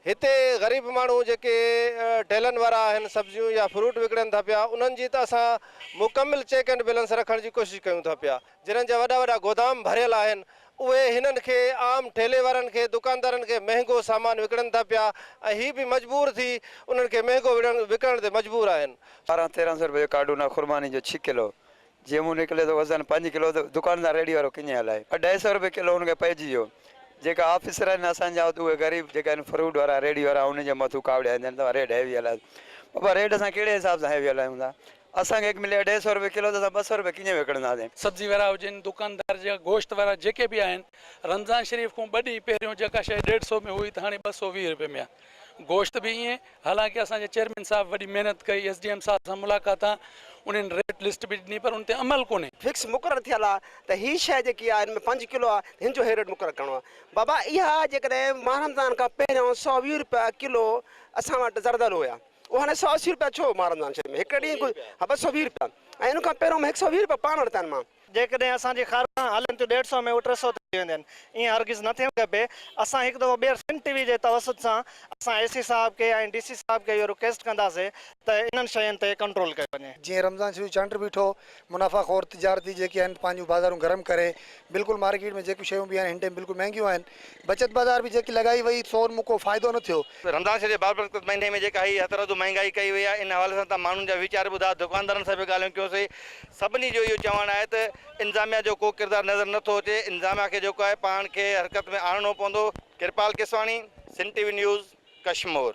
هتي غريب ماڻهو جيڪي ٺيلن وارا آهن سبزيون يا فروٽ وڪڻن ٿا پيا انهن جي ته اسان مڪمل چيڪ اينڊ بيلنس رکڻ جي ڪوشش ڪيون ٿا پيا جنھن جا وڏا وڏا گودام ڀريل آهن اهي هنن کي عام ٺيلي وارن کي دڪاندارن کي مهنگو سامان وڪڻن ٿا پيا ۽ هي به مجبور ٿي انهن کي مهنگو وڪڻڻ تي مجبور آهن. 12 تيرنهن سو روپيه جو ڪارڊون آهي خرماني جو ڇھ ڪلو جيئن مون نڪلي ٿو وزن پنج ڪلو ته دڪاندار ريڙهي وارو ڪيئن هلائي. اڍائي سئو روپيه ڪلو هن کي پئجي ويو. جيڪا آفيسر آهن اسان جا اهي غريب جيڪا آهن فروٽ وارا ريڙهي وارا انهن جي مٿو ڪاوڙيا ايندا آهن توهان ريٽ هيوي هلايو بابا ريٽ اسان ڪهڙي حساب سان هيوي هلايون ٿا اسان کي ملي اڍائي سئو روپيه ڪلو ته اسان 200 روپيه ڪيئن وڪڻنداسين. سبزي وارا هجن دڪاندار جا گوشت وارا جيڪي به آهن رمضان شريف کان ٻه ڏينهن پهريون جيڪا شيء ڏيڍ سئو ۾ هئي ته هاڻي 220 روپيه ۾ آهي. گوشت به ائين، حالانڪه اسان جي چيئرمين صاحب وڏي محنت ڪئي، ايس ڊي ايم صاحب سان ملاقاتان انهن ريٽ لسٽ به ڏني پر ان تي عمل ڪونهي. فڪس مقرر ٿيل آ ته هي شيء جيڪي آ ان ۾ پنج ڪلو آ ته هن جو هي ريٽ مقرر ڪرڻو آ. بابا اها جيڪڏهن ماه رمضان کان پهريون 120 رپيا ڪلو اسان وٽ زردالو هيا اهو هاڻي 180 رپيا ڇو ماه رمضان شريف ۾ هڪ ڏينهن ها 220 رپيا ۽ ان کان پهريون مان 120 رپيا پاڻ ورتا آهن مان. جيڪڏهن اسان جي خاربان هلن ٿيون ڏيڍ سئو ۾ اهي 300 ٿي وينديون آهن ائين هرگز نه ٿيڻ کپي اسان هڪ دفعو ٻيهر سنڌ ٽي وي جي توسط سان اسان اي سي صاحب کي ۽ ڊي سي صاحب کي اهو رڪويسٽ ڪنداسي ته انهن شين تي ڪنٽرول ڪيو وڃي. جيئن رمضان شريف چنڊ بيٺو منافع خور تجارتي جيڪي آهن پنهنجون بازارون گرم ڪري بلڪل مارڪيٽ ۾ جيڪيون شيون به آهن هن ٽيم بلڪل مهنگيون آهن بچت بازار به جيڪي لڳائي وئي سو ان مون ڪو فائدو نه ٿيو. رمضان شريف جي بابرڪت مهيني ۾ جيڪا هي هٿرادو مهنگائي ڪئي وئي آهي ان حوالي سان تان ماڻهن جا ويچار ٻڌا دڪاندارن سان به ڳالهيون ڪيونسين سڀني جو اهو چوڻ آهي ته انتظاميا جو ڪو ڪردار نظر نه ٿو اچي، انتظاميا کي جيڪو آهي پاڻ کي حرڪت ۾ آڻڻو پوندو. Kirpal Kiswani, Sindh T V news, Kashmore.